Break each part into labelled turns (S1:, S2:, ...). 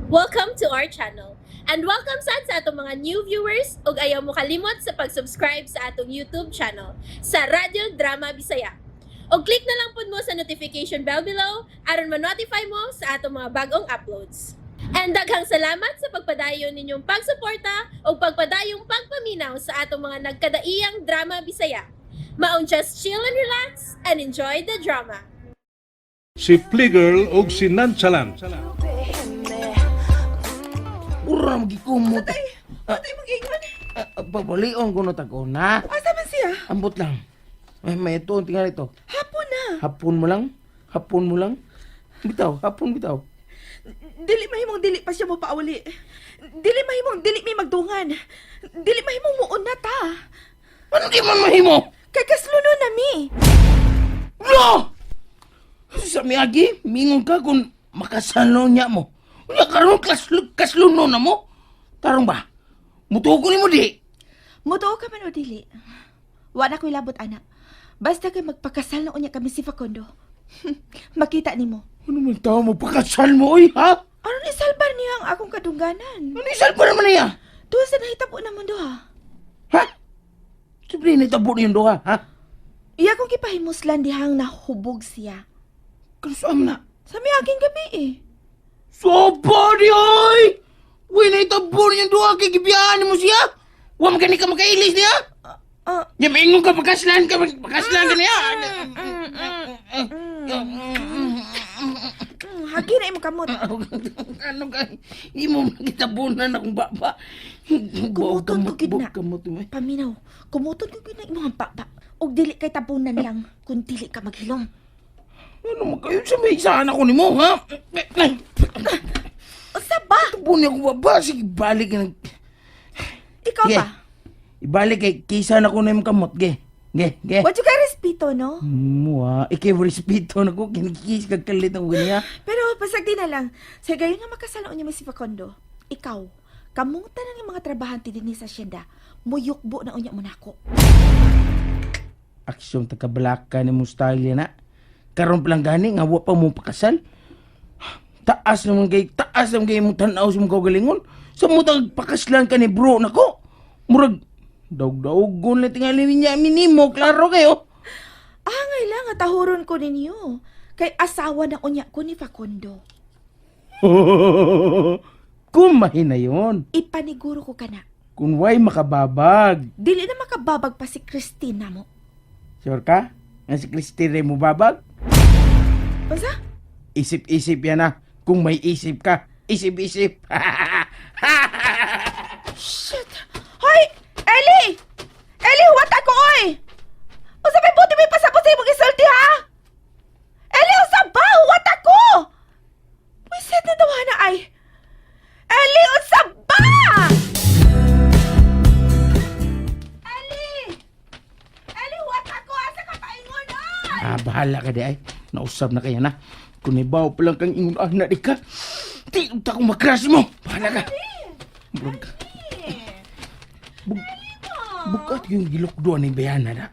S1: Welcome to our channel. And welcome sad sa atong mga new viewers ug ayaw mo kalimot sa pag-subscribe sa atong YouTube channel sa Radyo Drama Bisaya. Og click na lang pud mo sa notification bell below aron ma-notify mo sa atong mga bagong uploads. And daghang salamat sa pagpadayon ninyong pagsuporta ug pagpadayong pagpaminaw sa atong mga nagkadaiyang drama Bisaya. Maong just chill and relax and enjoy the drama.
S2: Si Pligirl og si Nonchalant.
S3: Ura magikumot.
S4: Patay mag-ingon.
S3: Pabalion ko no tag na.
S4: Asa man siya?
S3: Ambot lang. Ay, may ito, tingnan ito.
S4: Hapon na.
S3: Hapon mo lang. Hapon mo lang. Bitaw, hapon bitaw.
S4: Dili mahimong dili pa siya mo pauli. Dili mahimong dili mi magdungan. Dili mahimong muon na ta.
S3: Ano di man mahimo?
S4: Kay kasluno na mi.
S3: No! Sa miagi, mingon ka kung makasalo niya mo. Unya karon kasluno na mo. Tarong ba? Mutugo ni mo di.
S4: Mutuo ka man o dili. Wa na ko'y labot ana. Basta kay magpakasal na unya kami si Facundo. Makita nimo.
S3: Ano man tao mo pakasal mo oy ha?
S4: Aron isalbar niya ang akong kadungganan.
S3: Ano isalba naman niya?
S4: Tuwa sa nahitabo na mundo ha.
S3: Ha? Siyempre nitabo niyong duha, ha?
S4: Iya kong gipahimuslan dihang nahubog siya.
S3: Kanusam na?
S4: Sa miaging gabi eh.
S3: Sopa di oy! Uy, naitabo niyang duha kay gibiyaan mo siya! Wa man gani ka makailis niya!
S4: Ah,
S3: Ya, maingon ka, pagkaslan ka, pagkaslan ka niya!
S4: Hagi na imong kamot.
S3: Ano ka? Imo makitabunan akong baba.
S4: Kumuton ko gid na.
S3: Kamot mo. Eh.
S4: Paminaw, kumuton ko gyud na imong baba. Og dili kay tabunan lang kung dili ka maghilom.
S3: Ano mo kayo sa may isaan ako nimo, ha?
S4: Usa ba?
S3: Tabunan akong baba. Sige, balik ka na.
S4: Ikaw
S3: Ge.
S4: ba?
S3: Ibalik kay kisa na ko na imong kamot, ge. Ge, ge.
S4: Wa jud kay respeto, no?
S3: Mua, ikaw respeto na ko, kinikis kag kalit ang ganiya.
S4: Pero pasagdi na lang. Sa gayon nga makasalo niya si Facundo. Ikaw, kamong tanan ng mga trabahante dinhi sa asyenda, muyukbo na unya mo nako.
S3: Aksyon tagabalaka ni mong style yan na. Karon pa lang gani nga wa pa mo pakasal. Taas naman kay imong tan-aw sa imong kaugalingon. Sa mo tag pakaslan ka ni bro nako. Murag daog-daogon lang tingali niya minimo, klaro kayo.
S4: Angay lang nga tahuron ko ninyo. Kay asawa na unya ko ni Facundo.
S3: Kumahin na yon.
S4: Ipaniguro ko kana.
S3: Kung way makababag.
S4: Dili na makababag pa si Christina mo.
S3: Sure ka? Nga si Christine rin mo babag?
S4: Basta?
S3: Isip-isip yan ah. Kung may isip ka, isip-isip.
S4: Shit! Hoy! Ellie! Ellie, huwat ako, oy! Usa may buti may pasabot sa imong isulti, ha? Ellie, usa ba? Huwat ako! Wiset na daw na ay. Ellie, usa ba? Ellie! Ellie, huwat ako! Asa ka paingon, oy?
S3: Ah, bahala ka di ay. Nausab na kaya na. Kung ibaw pa lang kang ingon ah, na di ka. Di ta kong makras mo. Bahala ka. Murag ka. Bukat yung gilukdo ni Bayana na.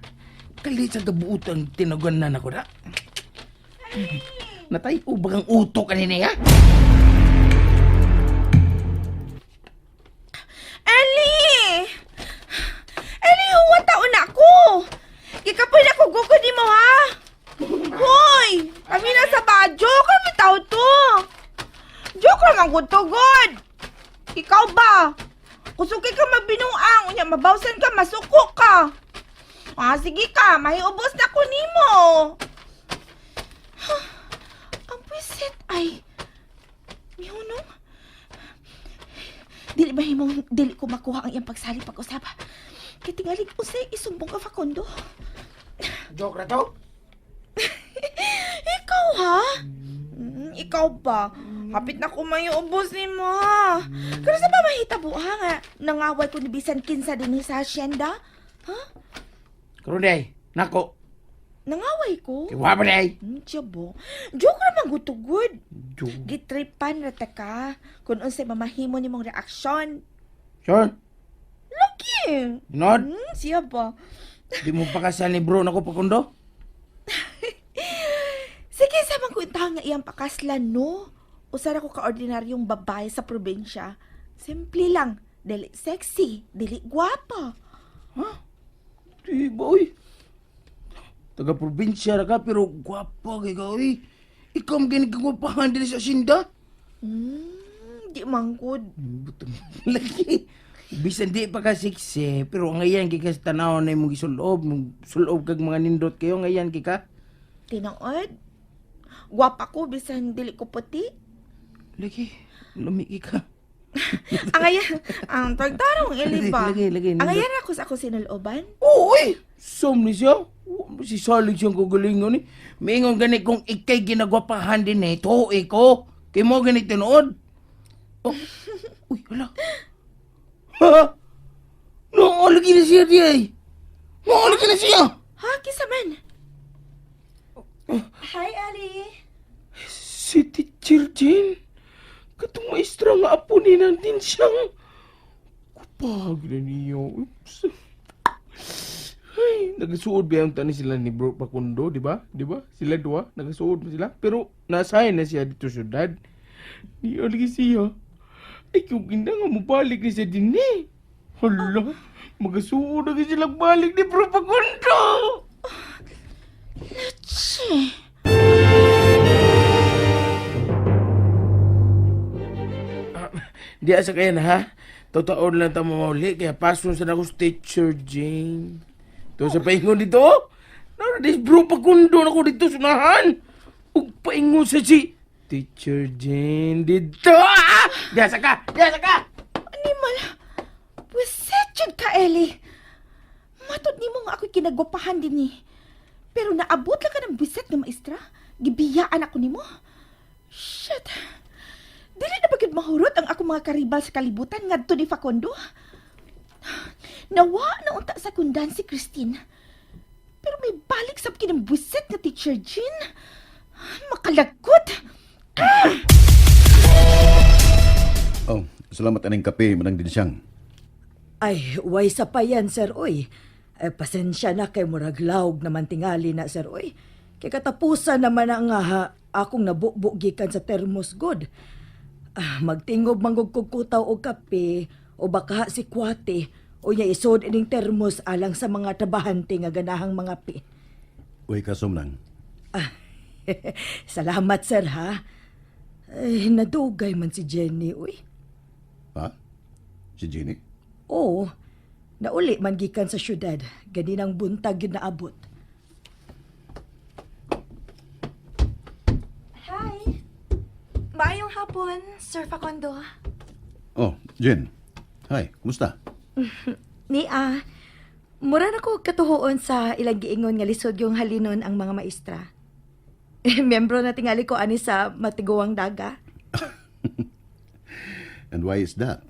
S3: Kalit sa gabuutan tinagan na nako na. Natay ubag ang utok kanina ya.
S4: Ellie! Ellie, huwat taon na ako! Gikapoy na ko gugod nimo, ha? Hoy! Kami na sa ba? Joke lang tao to! Joke lang ang good to good! Ikaw ba? Kusuki ka magbinuang, unya mabawsan ka, masuko ka. Ah, sige ka, mahiubos na ko nimo. Huh, ang puwisit ay mihunong. Dili ba himong dili ko makuha ang iyang pagsali pag-usap? Kay tingali usay isumbong ka Facundo.
S3: Joke na to?
S4: Ikaw ha? Ikaw ba? Hapit na ko mahiubos nimo ha. Pero sa ba mahitabo ha nga nangaway ko ni bisan kinsa dinhi sa hacienda? Ha?
S3: Karon di ay. Nako.
S4: Nangaway ko?
S3: Kay wa ba di ay?
S4: Tiyabo. Joke ra man gud to good.
S3: Joke.
S4: Gitripan ra ta ka kung unsay mamahimo nimong reaksyon.
S3: Sure.
S4: Lucky.
S3: Nod.
S4: Siya ba?
S3: Di mo pakasal ni bro nako pakundo?
S4: Sige, sa man ko nga iyang pakaslan, no? Usa ra ko ka ordinaryong babae sa probinsya. Simple lang, dili sexy, dili gwapa.
S3: Di ba, uy? Taga-probinsya ra ka, pero gwapa kay ka, uy. Ikaw ang ginigagwapahan din sa asinda.
S4: Di man gud.
S3: Butong lagi. Bisan di pa ka sexy, pero ngayon kay ka sa tanaw na imong gisulob, mong sulob kag mga nindot kayo, ngayon kay ka.
S4: Tinuod. Gwapa ko bisan dili ko puti.
S3: Lagi, lumi kay ka.
S4: Ang ayan, ang tagtarong ili ba?
S3: Lagi, lagi,
S4: Ang ayan ako sa ako sinuloban.
S3: Oo, uy! Som ni siya. Si Salig siyang kagalingon ni. Mingon gani kung ikay ginagwapahan din eh, tuoy ko. Kay mo gani tinuod. Oh. Uy, hala. Ha? No, lagi na siya di ay. No, lagi na siya.
S4: Ha, kisa man. Hi, Ali.
S3: Si Teacher Jane. Katong maestra nga apo ni nandin siyang. Kupag na niyo. Oops. Ay, nagasuod ba yung tani sila ni Bro Pakundo, di ba? Di ba? Sila dua, nagasuod ba sila? Pero nasahin na siya dito syudad. Di lagi siya. Ay, kung ginda nga mabalik ni siya din eh. Hala, magasuod na sila balik ni Bro Pakundo.
S4: Che.
S3: Di asa kaya na ha? Totoo lang tama mauli, kaya paso sa ako sa Teacher Jane. To sa paingon dito? No, this bro pakundo na ko dito sunahan. Ug paingon sa si Teacher Jane dito. Ah! Di asa ka! Di asa ka!
S4: Animal. Pwiset jud ka, Eli. Matod nimo nga ako'y kinagwapahan din ni. Pero naabot lang ka ng biset nga maestra. Gibiyaan ako nimo. Shit. Dili na ba gyud mahurot ang akong mga karibal sa kalibutan ngadto ni Facundo? Nawa na unta sa kundan si Christine. Pero may balik sab kinang buwiset nga Teacher Jean. Makalagkot.
S5: Oh, salamat aning kape, Manang Dinsyang.
S6: Ay, way sa pa yan, sir, oy. Eh, pasensya na kay murag lawg naman tingali na, sir, oy. Kay katapusan naman ang akong nabubo gikan sa thermos good. Ah, magtingob manggugkog kutaw og kape o baka si kwate o niya isod ining thermos alang sa mga trabahante nga ganahang mga pi.
S5: Uy, kasom nang.
S6: Salamat, sir, ha? Ay, nadugay man si Jenny, uy.
S5: Ha? Si Jenny?
S6: Oo, nauli man gikan sa syudad. Ganinang buntag yun naabot.
S7: Hi! Maayong hapon, Sir Facundo.
S5: Oh, Jen. Hi, kumusta?
S7: Ni ah, mura na ko katuhoon sa ilang giingon nga lisod yung halinon ang mga maestra. Miyembro na tingali ko ani sa Matiguang Daga.
S5: And why is that?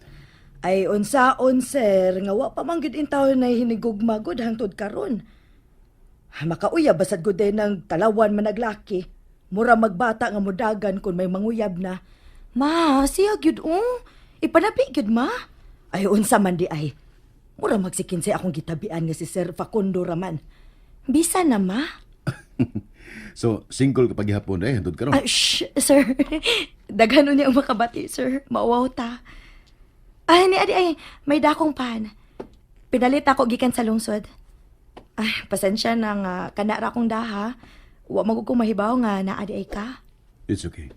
S6: Ay unsaon sir, nga wa pa man gyud intawon na hinigugma gud hangtod karon. Makauyab basad gud din ng talawan managlaki. Mura magbata nga mudagan kung may manguyab na.
S7: Ma, siya gyud oh. Ipanabi gyud ma.
S6: Ay unsa man di ay. Mura magsikinsay akong gitabian nga si Sir Facundo raman.
S7: Bisa na ma.
S5: So, single ka paghihapon eh, hantod karon.
S7: Ah, shh, sir. Daghan niya ang makabati, sir. Mauwaw ta. Ay, ni adi ay, may dakong pan. Pinalit ako gikan sa lungsod. Ay, pasensya na nga kana ra akong daha. Wa man ko mahibaw nga naa di ay ka.
S5: It's okay.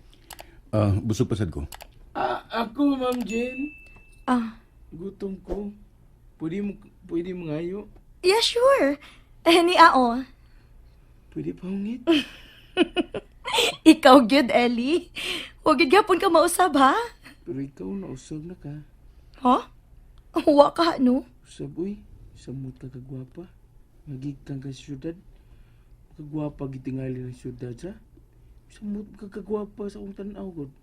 S5: Ah, busog pasad ko.
S3: Ah, ako, Ma'am Jane.
S7: Ah,
S3: Gutom ko. Pwede mo ngayo?
S7: yeah, sure. Eh, ni ao.
S3: Pwede pa hungit?
S7: Ikaw gyud, Ellie. Wa gyud gyapon ka mausab ha?
S3: Pero ikaw, nausab na ka.
S7: Ha? Wa ka no?
S3: Usab, uy. Samot ka kagwapa. Magikan ka sa syudad. Kagwapa gitingali ng syudad, sa? Samot ka kagwapa sa akong tanaw, god.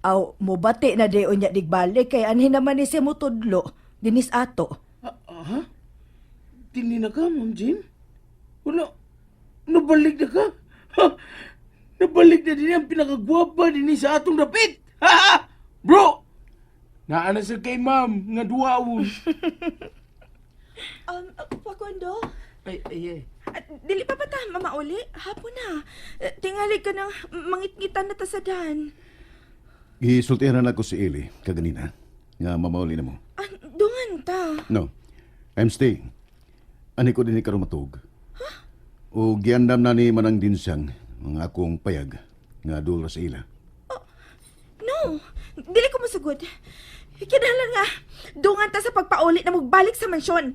S6: Aw, mobati na di unya digbalik kay anhin naman ni siya motudlo dinis ato.
S3: Ah, ah, ha? Tindi na ka, Ma'am Jane? Wala. Nabalik na ka? Ha? Nabalik na din ang pinakagwapa din sa atong dapit. Ha? ha? Bro! Naana sa kay ma'am nga duwaon.
S4: Facundo?
S3: Ay, ay, ay.
S4: At dili pa ba ta mamauli? Hapon na. Eh, tingali ka ng mangitngitan na ta sa dan.
S5: Gisultihan na ako si Eli kaganina nga mamauli na mo.
S4: Ah, dungan ta.
S5: No, I'm staying. Ani ko din karon matug. O giandam na ni Manang Dinsang ang akong payag nga duol ra sa ila.
S4: No, dili ko masugod. Kinahanglan nga, dungan ta sa pagpauli na magbalik sa mansyon.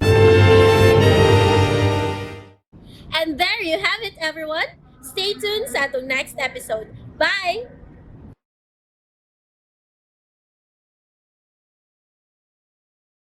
S1: And there you have it, everyone. Stay tuned sa atong next episode. Bye!